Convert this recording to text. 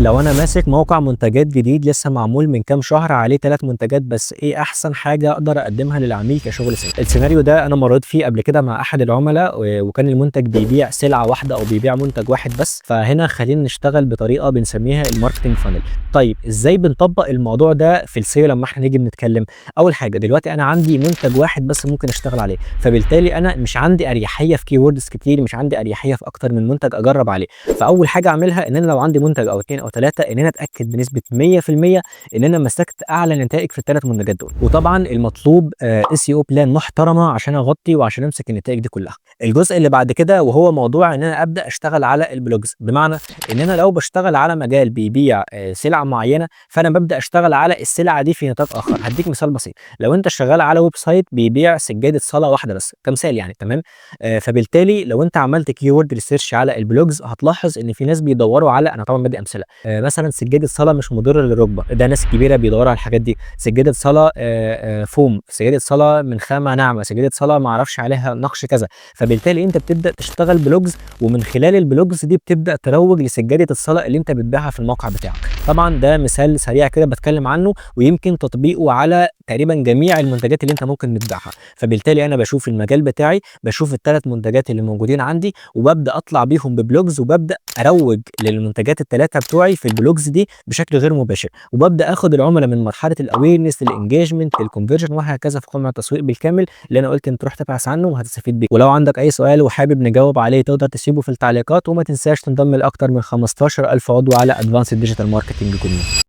لو أنا ماسك موقع منتجات جديد لسه معمول من كام شهر عليه 3 منتجات بس، إيه أحسن حاجة أقدر أقدمها للعميل كشغل SEO؟ السيناريو ده أنا مرّيت فيه قبل كده مع أحد العملاء وكان المنتج بيبيع سلعة واحدة أو بيبيع منتج واحد بس، فهنا خلّينا نشتغل بطريقة بنسميها الmarketing funnel. طيب إزاي بنطبّق الموضوع ده في الSEO لمّا إحنا نيجي بنتكلم؟ أول حاجة دلوقتي أنا عندي منتج واحد بس ممكن أشتغل عليه، فبالتالي أنا مش عندي أريحية في keywords كتير، مش عندي أريحية في أكتر من منتج أجرّب عليه. فأول حاجة أعملها إن أنا لو عندي منتج أو 2 أو 3 إن أنا أتأكد بنسبة 100% إن أنا مسكت أعلى نتائج في ال3 منتجات دول، وطبعًا المطلوب SEO plan محترمة عشان أغطي وعشان أمسك النتائج دي كلها. الجزء اللي بعد كده وهو موضوع إن أنا أبدأ أشتغل على الblogs، بمعنى إن أنا لو باشتغل على مجال بيبيع سلعة معينة، فأنا بابدأ أشتغل على السلعة دي في نطاق آخر. هادّيك مثال بسيط، لو أنت شغال على website بيبيع سجادة صلاة واحدة بس كمثال يعني، تمام، فبالتالي لو أنت عملت keyword research على الblogs هتلاحظ إن في ناس بيدوّروا على، أنا طبعًا بادّي أمثلة، مثلًا سجادة صلاة مش مُضرة للركبة، ده ناس كبيرة بيدوّروا على الحاجات دي، سجادة صلاة فوم، سجادة صلاة من خامة ناعمة، سجادة صلاة ما أعرفش عليها نقش كذا، فبالتالي أنت بتبدأ تشتغل blogs ومن خلال الblogs دي بتبدأ تروّج لسجادة الصلاة اللي أنت بتبيعها في الموقع بتاعك. طبعًا ده مثال سريع كده باتكلم عنه ويمكن تطبيقه على تقريبًا جميع المنتجات اللي أنت ممكن بتبيعها، فبالتالي أنا باشوف المجال بتاعي، باشوف ال3 منتجات اللي موجودين عندي وبابدأ أطلع بيهم بblogs وبابدأ أروّج للمنتجات ال3 بتوعي في الblogs دي بشكل غير مباشر، وبابدأ آخد العملا من مرحلة الawareness للengagement للconversion وهكذا في قمع التسويق بالكامل اللي أنا قُلت إن تروح تبحث عنه وهتستفيد بيه. ولو عندك أي سؤال وحابب نجاوب عليه تقدر تسيبه في التعليقات، وما تنساش تنضم لأكتر من 15,000 عضو على advanced digital marketing community.